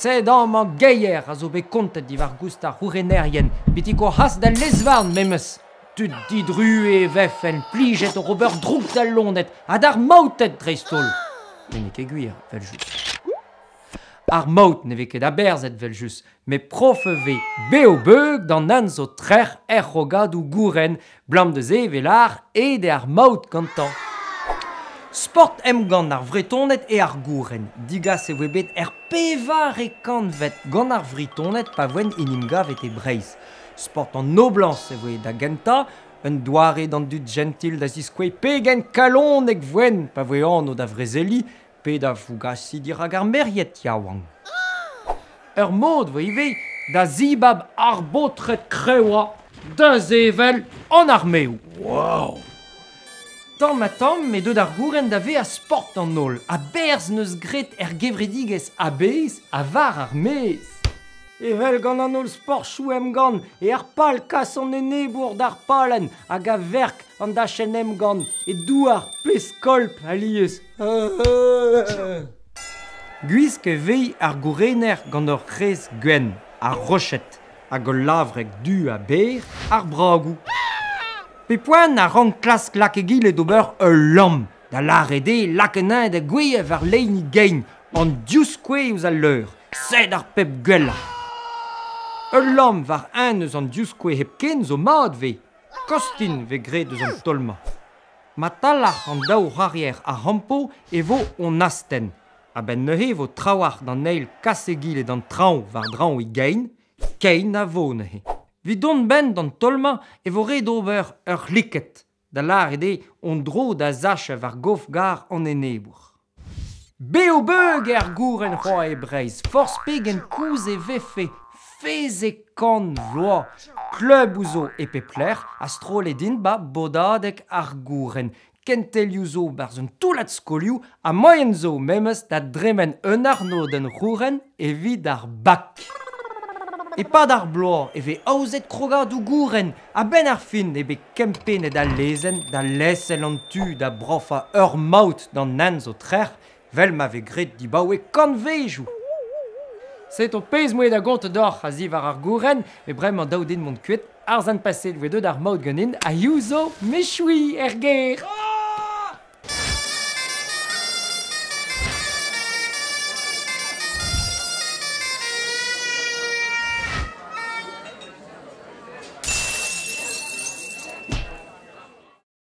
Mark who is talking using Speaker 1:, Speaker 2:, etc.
Speaker 1: Sed amañ geier a zo bet kontet diwar-goust ar c'hourenerien, betek o c'has d'al lez-varn memes. Tud didruez e vefen plijet oc'h ober droug d'al loened ha d'ar maouted dreist-holl. Met n'eo ket gwir, evel-just. Ar maout ne vez ket aberzhet evel-just, met prof e vez bev-beug d'an nen zo trec'h er c'hrogadoù gouren, 'blam da se e vez lâr aet eo ar maout gantañ. Sport emgann ar Vretoned eo ar gouren. Digas e voe bet er pevare kantved gant ar Vretoned pa voent en em gavet e Breizh. Sport an noblañs e voe da gentañ, un doare d'an dud jentil da ziskouez pegen kalonek voent pa voe anv da vrezeliñ pe da fougasiñ dirak ar merc'hed yaouank. Ur mod 'vo ivez da zibab ar baotred kreñvañ da sevel an armeoù.
Speaker 2: Wow!
Speaker 1: Tamm-ha-tamm eo deuet ar gouren da vezañ sport an holl ha berzh 'neus graet er gevredigezh a-bezh ha war ar maez. Evel gant an holl sportoù emgann eo ar pal kas an enebour d'ar palenn hag a verk an dachenn emgann e douar pe skolp alies. Gwisk e vez ar gourener gant ur c'hrez gwenn, ar roched, hag ul lavreg du ha berr, ar bragoù. Pep poent a rank klask lak egile d'ober ul lamm, da lâret eo lak anezhañ da gouezhañ war lein e gein, an divskouez ouzh al leur. Sed ar pep gwellañ. Ul lamm war un eus an divskouez hepken zo mat 'vez. Kostin 'vez graet eus an taol-mañ. Ma talc'h an daou c'hoarier ar rampo e vo hon astenn. A-benn neuze e vo trawalc'h d'an eil kas egile d'an traoñ war-draoñ e gein, kein a vo neuze. Evit dont 'benn d'an taol-mañ e vo ret ober ur c'hliked, da lâret eo hon dro da sachañ war gof-gar an enebour. Bev-beug eo ar gouren c'hoazh e Breizh, forzh pegen kozh e vefe fezek-kant vloaz. Kluboù zo e pep lec'h ha strollet int 'ba bodadeg ar gouren. Kentelioù zo 'barzh un toullad skolioù ha moaien zo memes da dremen un arnodenn c'houren evit ar bak. E-pad ar bloaz e vez aozet krogadoù gouren A-benn ar fin eo bet kempennet al lezenn da lezel an tu da brofañ ur maout d'an nen zo trec'h 'vel ma vez graet dibaoe kantvejoù. Setu pezh 'moa da gontañ deoc'h a-ziwar ar gouren, met bremañ dav din mont kuit. Ar sant paseet 'voe deuet ar maout ganin ha hiziv zo mechoui er gêr.